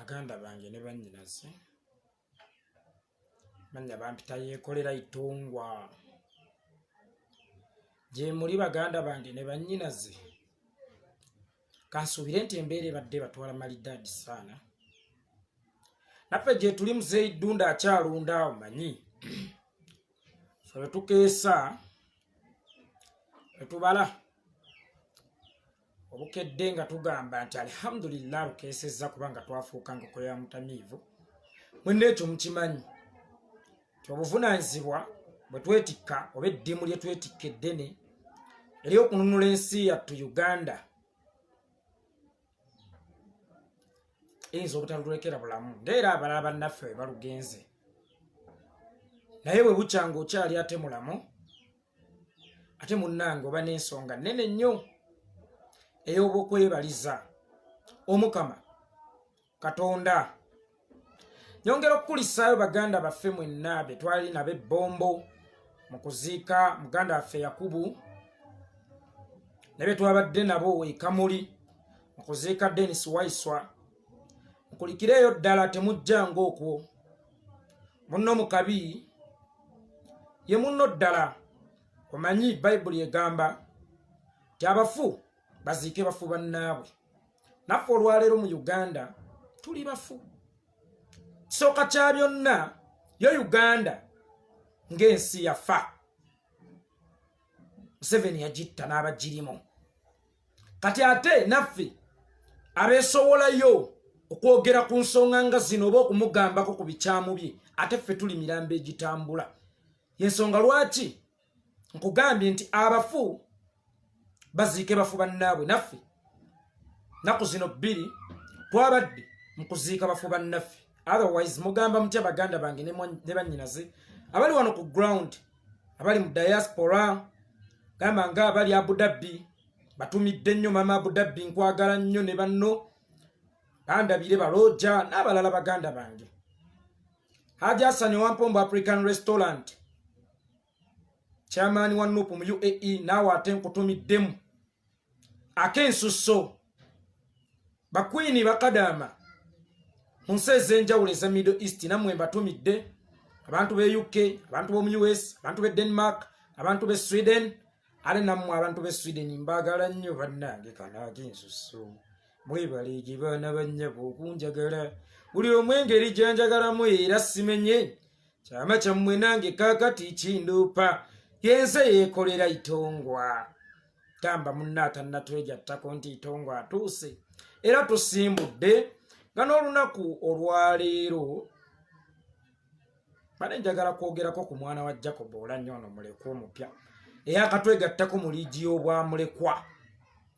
Baganda bange ne bannyinaze, mannya bampita Yeekolera Itongwa. Gyemuli baganda bange ne bannyinaze, kansuubire nti embeera ebadde batwala malidaadi saana. Naffe gyetuli, muzeeyi Ddunda akyalunda, omanyi fe bwe tukeesa bwe tubala obukedde nga tugamba nti alhamdulillah lukeesezza, kubanga twafuuka nkoko ya mutamiivu. Mwenna ekyo mukimanyi nti obuvunaanyizibwa bwe twetikka oba eddimu lye twetikka eddene ery'okununula ensi yattu Uganda eyinza obutalulekera bulamu ngaera abalala bannaffe bwe balugenze, naye bwe bukya nga okyali ate mulamu, ate munnange oba n'ensonga nnene nnyo ey'obukwebaliza Omukama Katonda. Nyongera okukulisaayo baganda baffe mwenna be twali nabo ebbombo mu kuziika muganda waffe Yakubu, ne be twabadde nabo e Kamuli mu kuziika Denis Waiswa. Mukulikireeyo ddala, temujjanga okwo munno mu kabi ye munno ddala. Omanyi Bayibuli egamba nti abafu baziike bafu bannaabwe. Naffe olwaleero mu Uganda tuli bafu. Kisooka kya byonna, yo Uganda ng'ensi yafa, Museveni yagitta n'abagirimu. Kati ate naffe abeesowolayo okwogera ku nsonga nga zino oba okumugambako ku bikyamu bye, ate ffe tuli mirambo egitambula. Yensonga lwaki nkugambye nti abafu baziike bafu bannaabwe. Naffe naku zino 2 twabadde mu kuziika bafu bannaffe. Otherwise mugamba mutya baganda bange ne bannyinaze abali wano ku ground, abali mu diaspora, gamba nga abali Abu Dhabi? Batumidde nnyo mama Abu Dhabi, nkwagala nnyo ne banno bandabire balooja n'abalala. Baganda bange, Haji Hasani Wampombo African Restaurant, chairman wa NUP mu UAE, naawe ate nkutumiddemu ak'ensusso. Bakwini bakadaama mu nsi ez'enjawulo eza Middle East, nammwe mbatumidde. Abantu b'e UK, abantu b'omu US, abantu b'e Denmark, abantu b'e Sweden, ate nammwe abantu b'e Sweden mbaagala nnyo bannange. Kano ak'ensusso, mwebaleege baana bannyabo okunjagala buli omu engeri gyanjagalamu, era simenye kyama kyammwe nange kaakati kinduupa. Yenze Yeekolera Itongwa. Gamba munna atannatwegattako nti Itongwa atuuse era tusimbudde nga n'olunaku olwaleero bane njagala kwogerako ku mwana wa Jacob Olanya ono mulekwa omupya eyakatwegattako mu liigi y'obwamulekwa.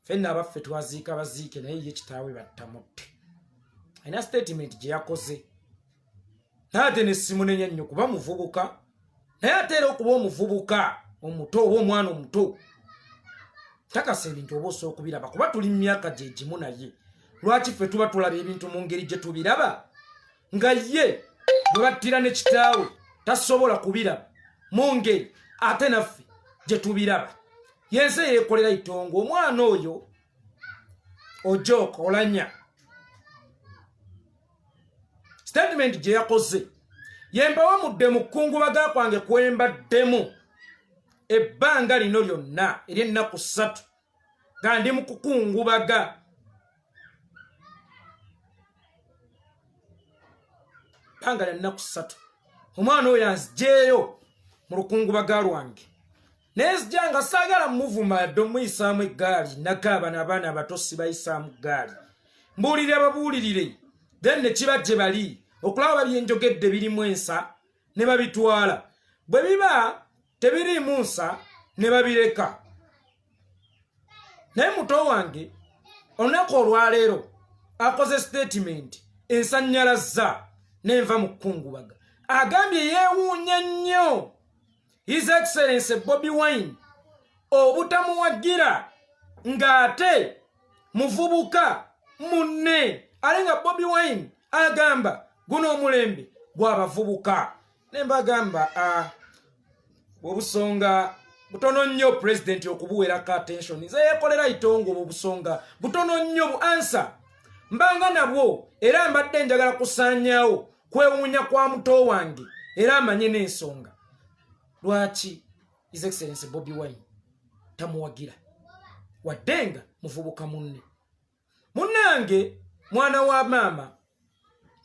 Fenna abaffe twaziika baziike, naye ye kitaawe battamutte. Alina statement gye yakoze, naye ate nesimunenya nnyo kuba muvubuka, naye ate era okuba omuvubuka omuto oba omwana omuto takasa ebintu oba osobola okubiraba kuba tuli mu myaka gye gimu. Naye lwaki ffe tuba tulaba ebintu mu ngeri gye tubiraba nga ye bwe battira ne kitaawe tasobola kubiraba mu ngeri ate naffe gye tubiraba? Yenze Yeekolera Itongo. Omwana oyo Ojok Olanya, statement gye yakoze yembawamudde mu kkungubaga kwange kwembaddemu ebbanga lino lyonna ery'ennaku 3 nga ndi mu kukungubaga. Bbanga lya nnaku 3 omwana oyo anzijeeyo mu lukungubaga lwange, naye nzija nga saagala muvuma yadde omuyisaamu eggaali. Nagaabano abaana abato sibayisaamu ggaali, mbuulire babuulirire, then ne kiba gye bali okulaba byenjogedde birimu ensa ne babitwala, bwe biba tebiriimu nsa ne babireka. Naye muto wange olunaku olwaleero akoze statement ensanyalaza nenva mu kkungubaga. Agambye yeewuunya nnyo His Excellence Bobi Wine obutamuwagira ng'ate muvubuka munne, ate nga Bobi Wine agamba guno omulembe gw'abavubuka. Ne mbagamba obusonga butono nnyo pulezidenti okubuwerako attention. Nze Yekolera Itongo, obwo busonga butono nnyo bu ansa. Mbanga nabwo era mbadde njagala kusaanyaawo kwewuunya kwa muto wange era amanye n'ensonga lwaki His Excellency Bobi Wine tamuwagira wadde nga muvubuka munne. Munnange, mwana wa maama,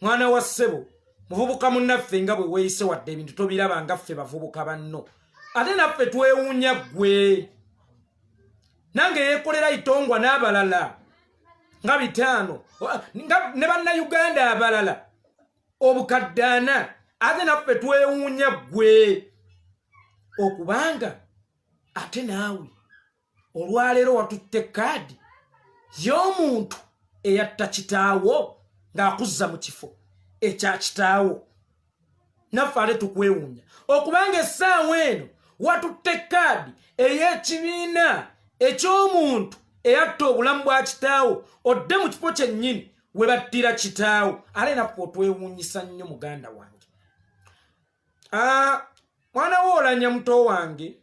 mwana wa ssebo, muvubuka munnaffe, nga bwe weeyise wadde ebintu tobiraba nga ffe bavubuka banno, ate naffe twewuunya ggwe nange yeekolera itongwa n'abalala nga 500 ne Bannayuganda abalala obukadde 4, ate naffe twewuunya ggwe okubanga ate naawe olwaleero watutte kaadi y'omuntu eyatta kitaawo ng'akuzza mu kifo ekya kitaawo. Naffe ate tukwewuunya okubanga essaawa eno watutte kaadi ey'ekibiina eky'omuntu eyatta obulamu bwa kitaawo, odde mu kifo kyennyini we battira kitaawo. Ate naffe otwewuunyisa nnyo, muganda wange. Mwana wo olanya, muto wange,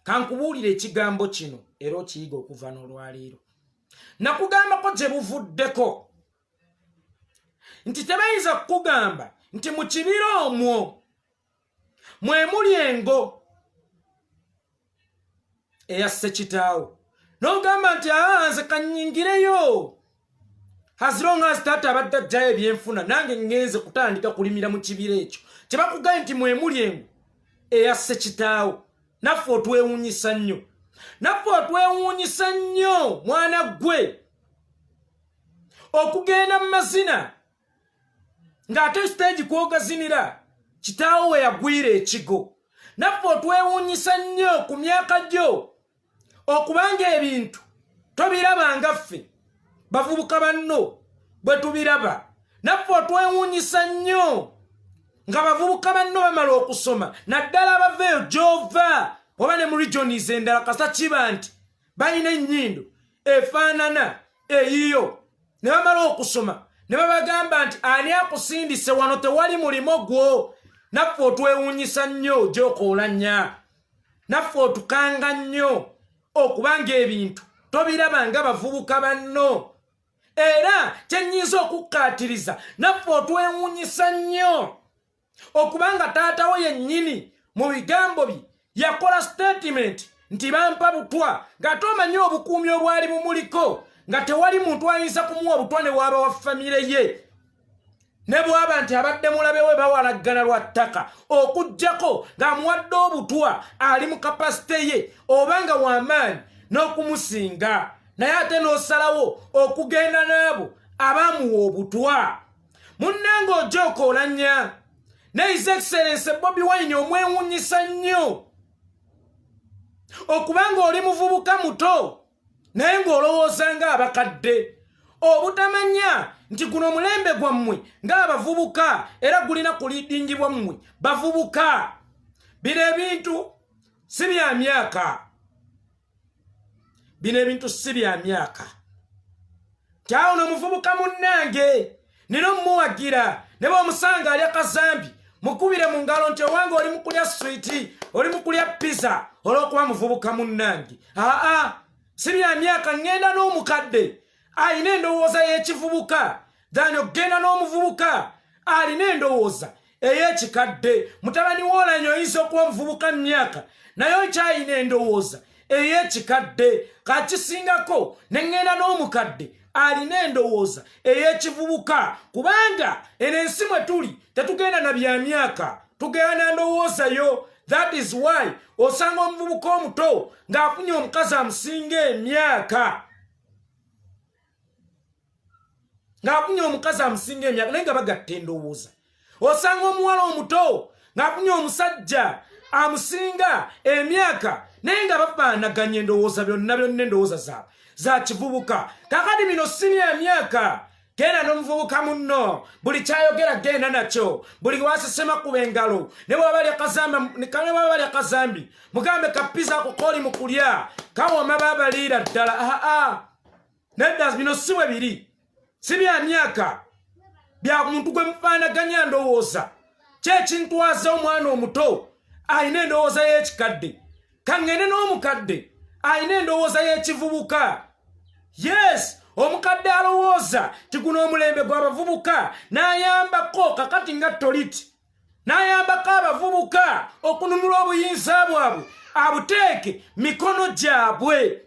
kankubuulira ekigambo kino era okiyiga okuva n'olwaleero. Nakugambako gye buvuddeko nti tebayinza kukugamba nti mu kibira omwo mwe muli engo eyasse kitaawo, n'ogamba nti, "Aa, nze kanyingireyo, as long as taata abadde ajjayo ebyenfuna, nange ŋŋenze kutandika kulimira mu kibira ekyo." Kyebakugambye nti mwe muli engo eyasse kitaawo. Naffe otwewuunyisa nnyo, naffe otwewuunyisa nnyo, mwana ggwe, okugenda mu mazina ng'ate stage kwogazinira kitaawo we yagwira ekigo. Naffe otwewuunyisa nnyo ku myaka gyo okubanga ebintu tobiraba nga ffe bavubuka banno bwe tubiraba. Naffe otwewuunyisa nnyo nga bavubuka banno bamala okusoma, naddala abava eyo gy'ova oba ne mu regions endala, kasa kiba nti balina ennyindo efaanana eyiyo, ne bamala okusoma ne babagamba nti, "Ani akusindise wano? Tewali mulimo gwo." Naffe otwewuunyisa nnyo gyokoola nnya, naffe otukanga nnyo okubanga ebintu tobiraba nga bavubuka banno. Era kyenyinza okukkaatiriza, naffe otwewuunyisa nnyo okubanga taata we yennyini mu bigambo bye yakola statement nti, "Bampa butwa," ng'ate omanyi obukuumi obwali bumuliko, nga tewali muntu ayinza kumuwa butwa ne waaba wa famire ye, ne bwaba nti abadde mulabe we bawalaggana lwa ttaka, okugjako ng'amuwadde obutwa ali mu capacity ye oba nga w'amaanyi n'okumusinga. Naye ate n'osalawo okugenda n'abo abaamuwa obutwa. Munnange, ojja okoolanya ne His Excellence Bobi Wine, omwewuunyisa nnyo okubanga oli muvubuka muto naye ng'olowooza ng'abakadde, obutamanya nti guno omulembe gwammwe ng'abavubuka era gulina kuleadingibwa mmwe bavubuka. Bino ebintu si bya myaka, bino ebintu si bya myaka. Kyawo nomuvubuka munnange nina omumuwagira, ne bwomusanga alya kazambi, mukubire mu ngalo nti, "Owange, oli mukulya sweet, oli mukulya pizza," olw'okuba muvubuka munnange. Aa, si bya myaka. Ŋŋenda n'omukadde alina endowooza y'ekivubuka than okugenda n'omuvubuka alina endowooza ey'ekikadde. Mutabani w'olanyi, oyinza okuba omuvubuka mu myaka naye okyayina endowooza ey'ekikadde. Kakisingako ne ŋŋenda n'omukadde alina endowooza ey'ekivubuka, kubanga eno ensi mwe tuli tetugenda na bya myaka, tugenda na ndowooza yo. That is why osanga omuvubuka omuto ng'afunye omukazi amusinga emyaka, ng'afunye omukazi amusinga emyaka naye nga bagatta endowooza. Osanga omuwala omuto ng'afunye omusajja amusinga emyaka naye nga bafaanaganya endowooza, byonna byonna endowooza zaabwe za kivubuka. Kakati bino si bya myaka. Genda n'omuvubuka munno, buli kyayogera genda nakyo, buli wasesema kuba engalo, ne bwaba balya kazambi mugambe, "Kapiza ako kooli mu kulya kawooma." Baabaliira ddala. Aa, nedda, bino si bwe biri, si bya myaka, bya muntu gwe mufaanaganya ndowooza. Kyekintwaza omwana omuto alina endowooza y'ekikadde, kaŋŋende n'omukadde alina endowooza y'ekivubuka. Yes, Omukadde alowooza ti guno omulembe gw'abavubuka, n'ayambako kakati nga toliti, n'ayambako abavubuka okununula obuyinza bwabwe abuteeke mikono gyabwe,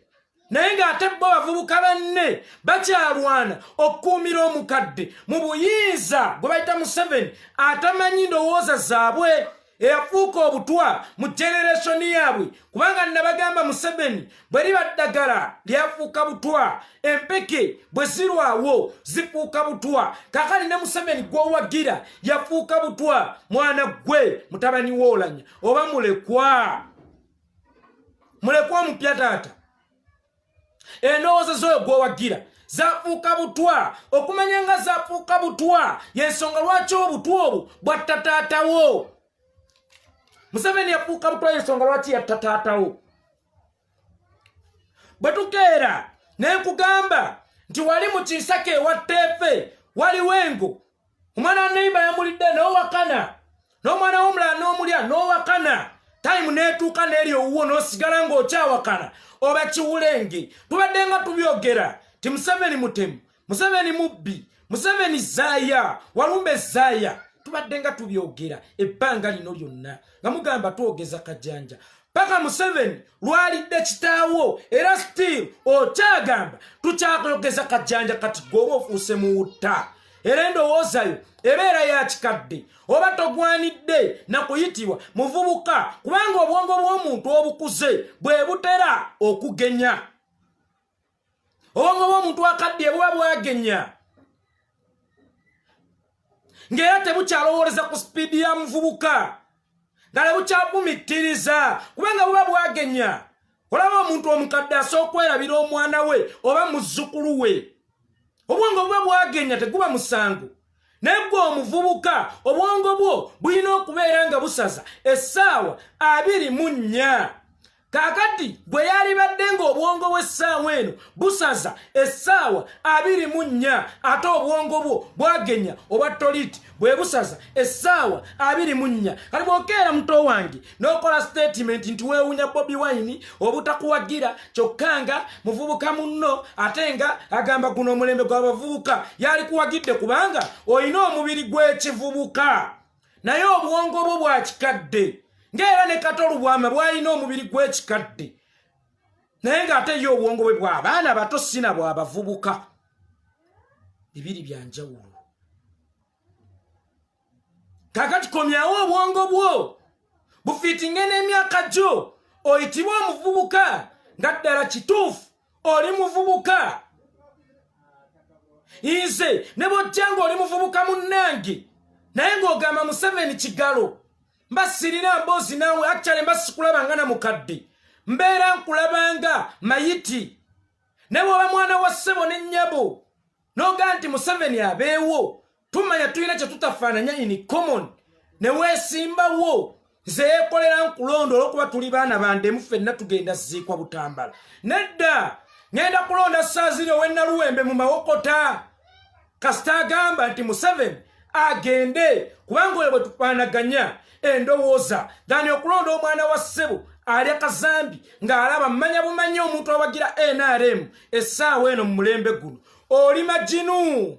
naye ng'ate bo bavubuka banne bakyalwana okukuumira omukadde mu buyinza gwe bayita Museveni, atamanyi ndowooza zaabwe, eyafuuka obutwa mu generation yaabwe. Kubanga nabagamba, Museveni bwe liba ddagala lyafuuka butwa, empeke bwe zirwawo zifuuka butwa. Kakali ne Museveni gwowagira yafuuka butwa. Mwana gwe mutabani woolanya oba mulekwa, mulekwa omupya, taata, endowooza z'oyo gwowagira zafuuka butwa. Okumanya nga zafuuka butwa, yensonga lwaki obutwa obwo bwatta taatawo. Museveni yafuuka butwa, yensonga lwaki yatta taatawo. Bwe tukeera nenkugamba nti wali mu kinsaka ewa Teefe waliwo engo, omwana wa neighbour yamulidde n'owakana, n'omwana w'omulala n'omulya n'owakana, time n'etuuka n'eri owuwo n'osigala ng'okyawakana oba kiwulenge. Tubadde nga tubyogera ti Museveni mutemu, Museveni mubbi, Museveni zaaya walumbe zaaya. Tubadde nga tubyogera ebbanga lino lyonna nga mugamba twogeza kajanja, paka Museveni lwalidde kitaawo, era still okyagamba tukyayogeza kajanja. Kati gweoba ofuuse muwutta, era endowoozayo ebeera ya kikadde, oba togwanidde nakuyitibwa muvubuka, kubanga obwongo bw'omuntu obukuze bwe butera okugenya. Obwongo bw'omuntu akadde buba bwagenya, ng'era tebukyalowooleza ku speed ya muvubuka, nga tebukyafumittiriza, kubanga buba bwagenya. Olaba omuntu omukadde asooka okwerabira omwana we oba muzzukulu we. Obwongo buba bwagenya, teguba musango. Naye gwe omuvubuka, obwongo bwo bulina okubeera nga busaza essaawa 24. Kaakati gwe yalibadde ng'obwongo bw'essaawa eno busaza essaawa 24, ate obwongo bwo bwagenya obwa toliti bwe busaza essaawa 24. Kati bw'okeera, muto wange, n'okola statement nti weewunya Bobi Wine obutakuwagira, kyokka nga muvubuka munno, ate nga agamba guno omulembe gw'abavubuka, yali kuwagidde kubanga olina omubiri gw'ekivubuka, naye obwongo bwo bwa kikadde, ng'era ne Kato Lubwama bw'alina omubiri gw'ekikadde, naye ng'ate ye obwongo bwe bw'abaana bato, sina bw'abavubuka. Bibiri byanjawulo. Kakati komyawo obwongo bwo bufiitinge n'emyaka gyo, oyitibwe omuvubuka nga ddala kituufu oli muvubuka. Nze ne bwojja ng'oli muvubuka munnange, naye ng'ogamba Museveni kigalo, mba sirina mboozi naawe. Actually mba sikulabanga na mukadde, mbeera nkulabanga mayiti. Ne bw'oba mwana wa ssebo ne nnyabo, n'ogaa nti Museveni abeewo, tumanya tulina kye tutafaananya in common, ne weesimbawo, nze yeekolera nkulonda olwokuba tuli baana bandemu, ffenna tugenda ziikwa Butambala. Nedda, ŋŋenda kulonda Saaziri ow'e Naluwembe mu Mawokota, kasita agamba nti Museveni agende, kubanga oyo bwe tufaanaganya endowooza, thani okulonda omwana wa ssebo alya kazambi ng'alaba mmanya bumanyi. Omuntu awagira NRM essaawa eno mu mulembe guno, oli maginu,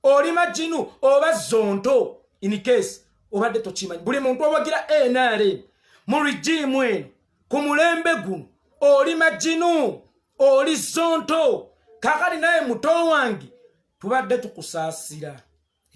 oli maginu oba zonto. In case obadde tokimanyi, buli muntu awagira NRM mu regime eno ku mulembe guno, oli maginu, oli zonto. Kakati naye muto wange, tubadde tukusaasira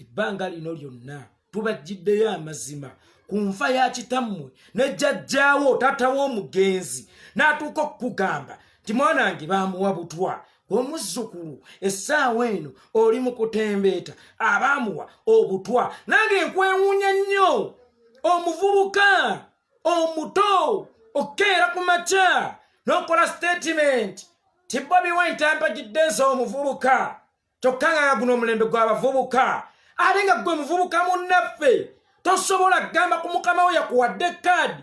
ebbanga lino lyonna, tubajjiddeyo amazima ku nfa ya kitammwe ne jjajjaawo, taata w'omugenzi n'atuuka okukugamba nti mwanange baamuwa butwa. Omuzzukulu essaawa eno oli mu kutembeeta abaamuwa obutwa. Nange nkwewuunya nnyo, omuvubuka omuto okeera ku makya n'okola statement ti Bobi Wine tampagidde nze omuvubuka, kyokka nga guno omulembe gw'abavubuka, ate nga gwe muvubuka munnaffe tosobola kugamba ku mukama we yakuwadde kaadi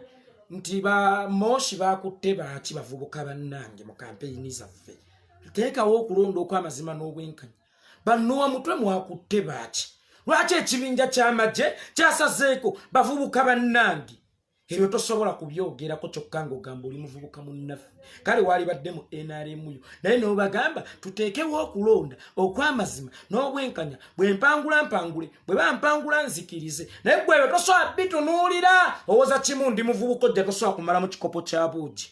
nti bamoshi bakutte baaki. Bavubuka bannange, mu kampeyini zaffe tuteekawo okulonda okw'amazima n'obwenkanya. Bannowa mutwe mwakutte baaki? Lwaki ekibinja ky'amagye kyasazeeko bavubuka bannange? Ebyo tosobola kubyogerako kyokka ng'ogamba oli muvubuka munnaffe. Kale waalibadde mu NRM yo, naye n'obagamba tuteekewo okulonda okw'amazima n'obwenkanya, bwe mpangula mpangule, bwe bampangula nzikirize. Naye gwe ebyo tosobola bitunuulira, owoza kimu ndi muvubuka ojja tosobola kumalamu kikopo kya buugi.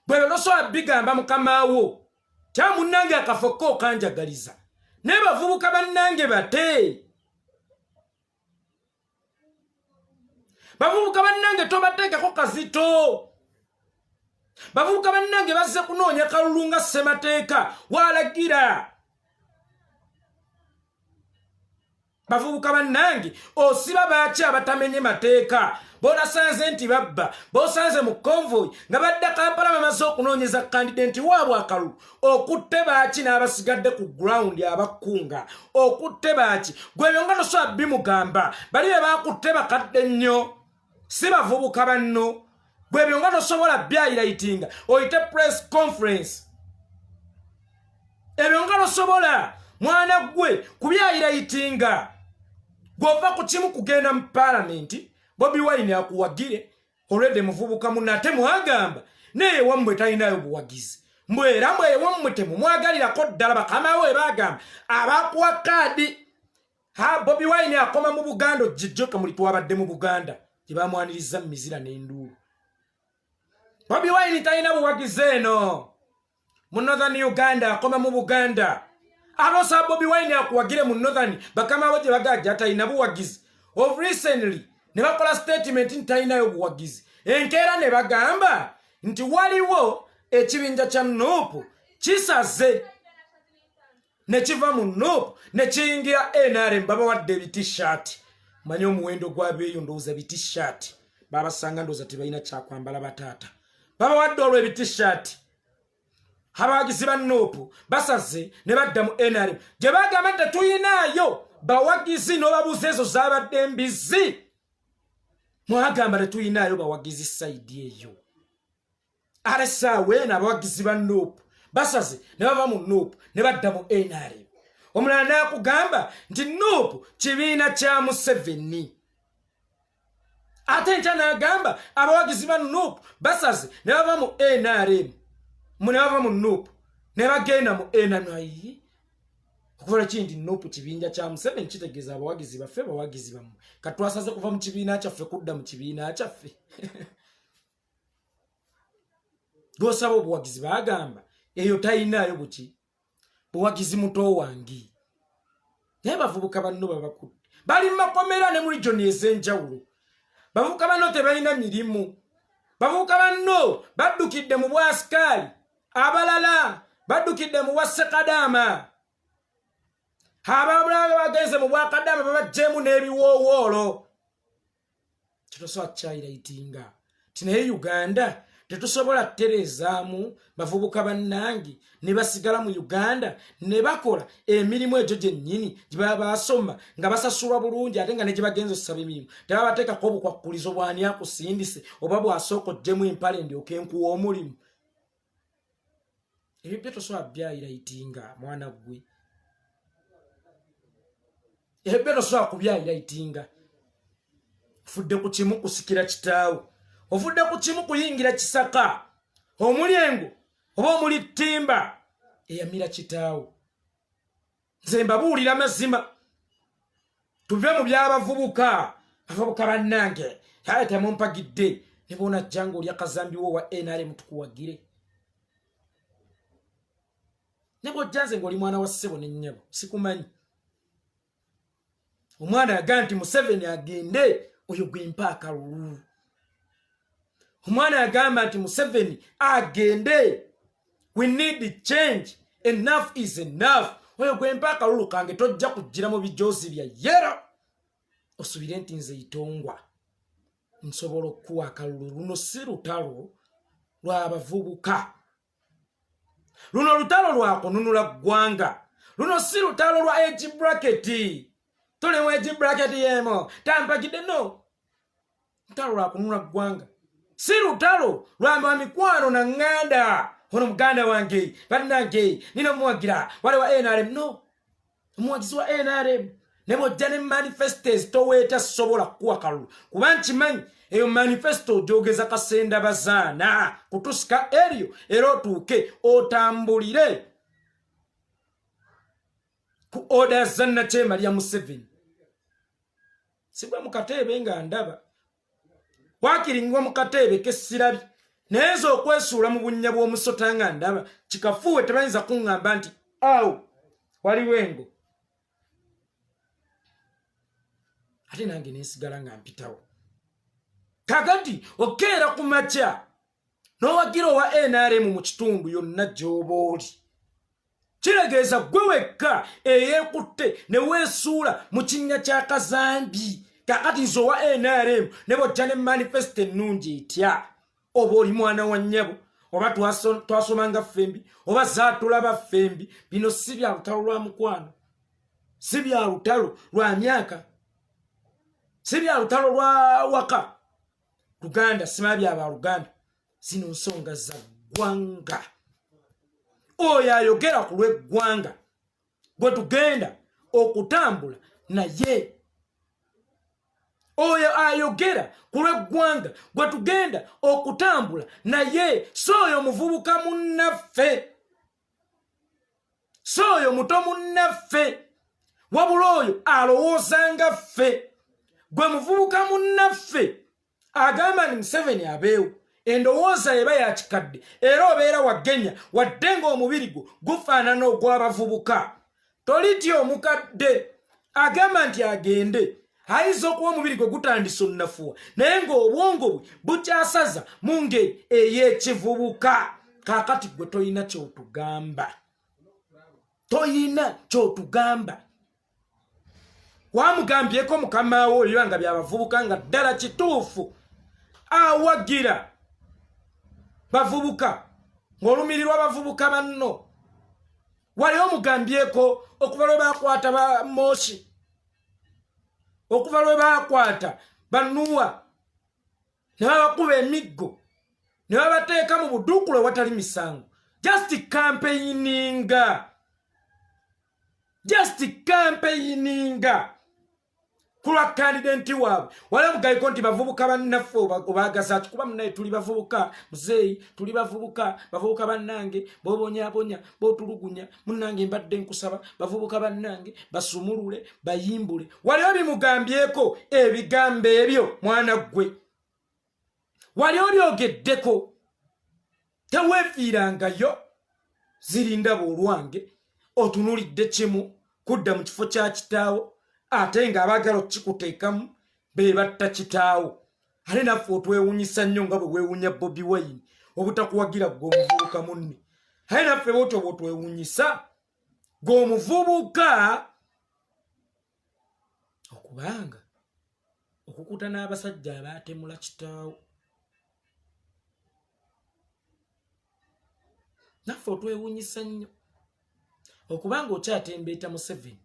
Bwe ebyo tosobola bigamba mukamaawo kya munnange akafo ko okanjagaliza. Naye bavubuka bannange bate bavubuka bannange tobateekako kazito. Bavubuka bannange bazze kunoonya kalulu nga ssemateeka walagira. Bavubuka bannange osiba baaki abatamenye mateeka bonasanze nti babba, bosanze mu convoy nga badda Kampala bamaze okunoonyeza kandidenti waabwe akalulu, okutte baaki n'abasigadde ku ground abakkunga okutte baaki? Gwe ebyo nga tosobola bimugamba. Bali be bakutte bakadde nnyo, si bavubuka banno. Gwe ebyo nga tosobola byayirayitinga oyite press conference. Ebyo nga tosobola mwana gwe kubyayirayitinga. Gwova ku kimu kugenda mu palamenti, Bobi Wine akuwagire olwedde muvubuka munno, ate mwagamba naye wammwe talinayo buwagizi, mbwe era mbwe wammwe temumwagalirako ddala. Bakama we bagamba abakuwa kaadi ha Bobi Wine akoma mu Buganda, ojjijjo kamuli twabadde mu Buganda gye bamwaniriza mu mizira n'enduulu. Bobi Wine talina buwagizi eno mu Northern Uganda, akoma mu Buganda. Alosa Bobi Wine akuwagire mu Northern, bakama bo gye bagajja talina buwagizi. Of recently ne bakola statement nti talinayo buwagizi. Enkeera ne bagamba nti waliwo ekibinja kya NUP kisaze ne kiva mu NUP ne kiyingira NRM, babawadde ebitishaati. Manye omuwendo gw'abeeyo, ndowooza bitishaati babasanga, ndowooza tebalina kyakwambala, bataata babawadde olwo ebitishaati. Abawagizi ba NUP basaze ne badda mu NRM gye bagamba nti tetuyinaayo bawagizi. N'obabuuza ezo zabadde embizi, mwagamba tetuyinaayo bawagizi side eyo. Ate saawa eno abawagizi ba NUP basaze ne bava mu NUP ne badda mu NRM. Omulala n'akugamba nti NUP kibiina kya Museveni, ate enkya n'agamba abawagizi ba NUP basaze ne bava mu NRM ne bava mu NUP ne bagenda mu NRM. Ayi, okuva lweki nti NUP kibinja kya Museveni kitegeeza abawagizi baffe bawagizi bammwe? Katwasaze kuva mu kibiina kyaffe kudda mu kibiina kyaffe. Gwosaba obuwagizi bagamba eyo tayinaayo buki buwagizi, muto wange. Naye bavubuka banno babakudde bali mu makomera ne mu regioni ez'enjawulo. Bavubuka banno tebalina mirimu. Bavubuka banno baddukidde mu bwasikaali, abalala baddukidde mu bwa sekadaama, abalala bagenze mu bwakadaama babajjeemu n'ebiwoowoolo. Tetusobola kukyayirayitinga ti naye Uganda tetusobola kutereezaamu bavubuka bannange ne basigala mu Uganda ne bakola emirimu egyo gyennyini gye baba basoma nga basasulwa bulungi, ate nga ne gye bagenza okusaba emirimu tebabateekako obukwakkulizo bwani akusindise oba bwasooka oggyemu empale ndyoke nkuwa omulimu. Ebyo byo tosobola byayirayitinga mwana ggwe, ebyo byo tosobola kubyayirayitinga. Ofudde ku kimu kusikira kitaawo, ovudde ku kimu kuyingira kisaka omuli engo oba omuli ttimba eyamira kitaawo. Nze mbabuulira mazima, tuve mu byabavubuka. Abavubuka bannange, aye temumpagidde, ne boonajja ng'olya kazambiwo wa NRM tukuwagire, ne bw'ojja nze ng'oli mwana wa ssebo ne nnyabo sikumanyi. Omwana yagaa nti Museveni agende, oyo gwempa akalulu. Omwana yagamba nti Museveni agende, we need change, enough is enough, oyo gwempa akalulu kange. Tojja kujjira mu bijoozi bya yero osubire nti nze Itongwa nsobola okukuwa akalulu. Luno si lutalo lw'abavubuka, luno lutalo lwakununula ggwanga. Luno si lutalo lwa age bracket, tuli mu age bracket yemo tampagidde. No lutalo lwakununula ggwanga, si lutalo lwa mikwano na ŋŋanda. Ono muganda wange, bannange nina omuwagira wali wa NRM. No omuwagizi wa NRM. Ne bw'ojja ne manifesto ezitoweeta, sisobola kukuwa kalulu, kuba nkimanyi eyo manifesto ogyogeza kasenda bazaana kutusika eryo, era otuuke otambulire ku oda za Nakyemalya Museveni. Sigwe mu kateebe nga ndaba wakiringwa mu kateebe kesirabye, naye nze okwesuula mu bunnya bw'omusota nga ndaba kikafuuwe, tebayinza kuŋŋamba nti awo waliwo engo, ate nange nensigala nga mpitawo. Kakati okeera ku makya n'owagira owa NRM mu kitundu yonna gy'oba oli, kitegeeza gwe wekka eyeekutte ne weesuula mu kinnya kya kazambi. Kakati nze owa NRM, ne bwojja ne manifesito ennungi etya, oba oli mwana wa nnyabo, oba twasomanga ffembi, oba zaatulaba ffembi, bino si bya lutalo lwa mukwano, si bya lutalo lwa myaka, si bya lutalo lwa waka Luganda, sima bya ba Luganda. Zino nsonga za ggwanga. Oyo ayogera ku lw'eggwanga gwe tugenda okutambula naye, oyo ayogera ku lw'eggwanga gwe tugenda okutambula naye, si oyo muvubuka munnaffe, si oyo muto munnaffe, wabula oyo alowooza nga ffe. Gwe muvubuka munnaffe agamba nti Museveni abeewo, endowooza eba ya kikadde, era obeera wagenya wadde ng'omubiri gwo gufaanana ogw'abavubuka. Tolitya omukadde agamba nti agende, ayinza okuba omubiri gwe gutandise onafuwa, naye ng'obwongo bwe bukyasaza mu ngeri ey'ekivubuka. Kaakati gwe tolina kyotugamba, toyina kyotugamba. Wamugambyeko mukama wo ebibanga byabavubuka nga ddala kituufu awagira bavubuka, ng'olumirirwa bavubuka banno? Wali omugambyeko okuva lwe bakwata ba Moshi, okuva lwe bakwata banuwa ne babakuba emiggo ne babateeka mu buduukulu ewatali misango, just campaigninga, just campaigninga ku lwa kandidenti waabwe? Wali omugayiko nti bavubuka bannaffe obagaza ki? Kuba munaye tuli bavubuka, muzeeyi, tuli bavubuka, bavubuka bannange bobonyabonya, botulugunya, munnange mbadde nkusaba bavubuka bannange basumulule bayimbule. Wali obimugambyeko ebigambo ebyo, mwana ggwe? Wali obyogeddeko? Teweefiirangayo zirindaba olwange otunulidde kimu kudda mu kifo kya kitaawo, ate ng'abaagala okukikuteekamu be batta kitaawo. Ate naffe otwewunyisa nnyo nga bwe weewunya Bobi Wine obutakuwagira gwe omuvubuka munne. Ate naffe bwotyo bwotwewunyisa gwe omuvubuka okubanga okukuta n'abasajja abaatemula kitaawo. Naffe otwewunyisa nnyo okubanga okyatembeeta Museveni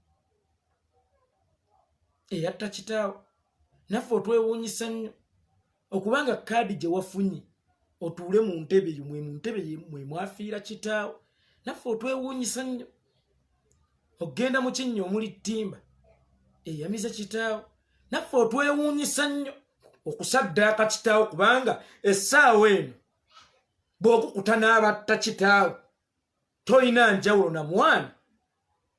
eyatta kitaawo. Naffe otwewunyisa nnyo okubanga kaadi gye wafunye otuule mu ntebe eyo mwe mu ntebe mwe mwafiira kitaawo. Naffe otwewuunyisa nnyo okugenda mu kinnya omuli ttimba eyamize kitaawo. Naffe otwewuunyisa nnyo okusaddaaka kitaawo, kubanga essaawa eno bw'okukuta n'abatta kitaawo tolina njawulo na mwana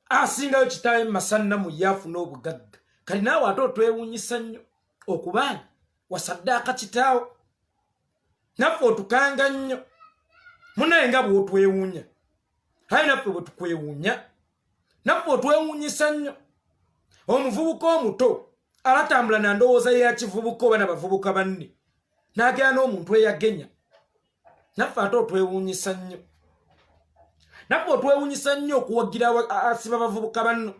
asingayo kitaawe masanna mu yaafuna obugagga. Kali naawe ate otwewuunyisa nnyo okubanga wasaddaaka kitaawo. Naffe otukanga nnyo munaye nga bw'otwewuunya, aye naffe bwe tukwewuunya. Naffe otwewuunyisa nnyo omuvubuka omuto alatambula na ndowooza ya kivubuka oba na bavubuka banne n'agenda n'omuntu eyagenya. Naffe ate otwewuunyisa nnyo. Naffe otwewuunyisa nnyo okuwagira asiba bavubuka banno.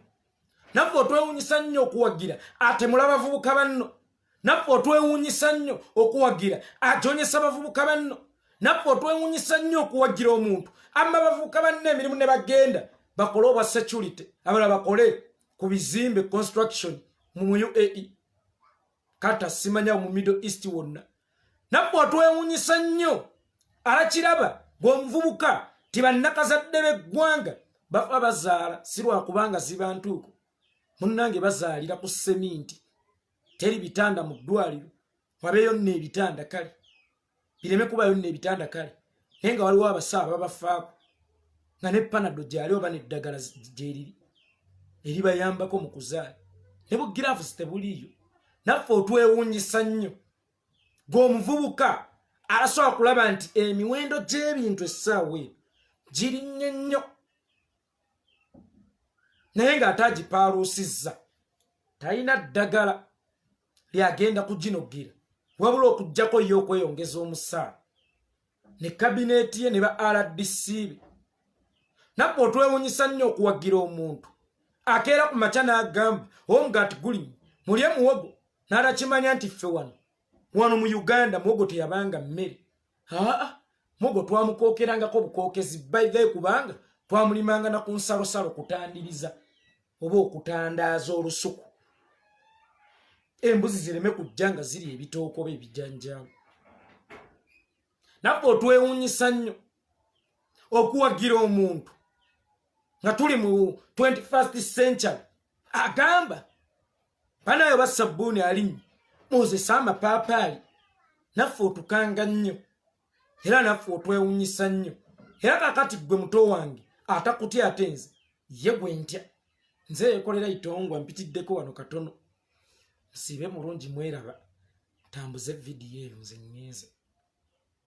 Naffe otwewuunyisa nnyo okuwagira atemula bavubuka banno. Naffe otwewuunyisa nnyo okuwagira ajonyesa bavubuka banno. Naffe otwewuunyisa nnyo okuwagira omuntu amma bavubuka banno emirimu ne bagenda bakole obwa security, abalala bakole ku bizimbe, construction mu UAE, kata simanya mu Middle East wonna. Naffe otwewuunyisa nnyo alakiraba bw'omuvubuka ti bannakazadde b'eggwanga bafa bazaala, si lwakubanga ziba ntuuko. Munnange, bazaalira ku seminti, teri bitanda mu ddwaliro. Wabeeyo nno ebitanda, kale bireme kubayo nno ebitanda, kale naye nga waliwo abasawo ababafaako, nga ne Panado gyali oba neddagala gyeriri eribayambako mu kuzaala, ne bugiraavusi tebuliiyo. Naffe otwewuunyisa nnyo gwe omuvubuka asobola kulaba nti emiwendo gy'ebintu essaawa eno girinnye nnyo, naye ng'ate agipaaluusizza, talina ddagala lyagenda kuginogera wabula okugjako ye okweyongeza omusaala ne kabineeti ye ne ba RDC be. Nabwe otwewunyisa nnyo okuwagira omuntu akeera ku makya n'agamba omugaati gulimu mulye muwogo, n'atakimanya nti ffe wano wano mu Uganda muwogo teyabanga mmere. Aa, muwogo twamukookerangako bukookezi baithae, kubanga twamulimanga na ku nsalosalo kutandiriza oba okutandaaza olusuku, embuzi zireme kujja nga ziri ebitooke oba ebijanjaalo. Naffe otwewunyisa nnyo okuwagira omuntu nga tuli mu 21st century agamba banayo ba sabbuuni alinnye mwozesa amapaapaali. Naffe otukanga nnyo era naffe otwewunyisa nnyo. Era kakati gwe muto wange atakutya, ate nze ye gwe ntya. Nze yekolera itongwa, mpitiddeko wano katono. Nsiibe mulungi, mweraba, tambuze vidiyo eyo. Nze ŋŋenze.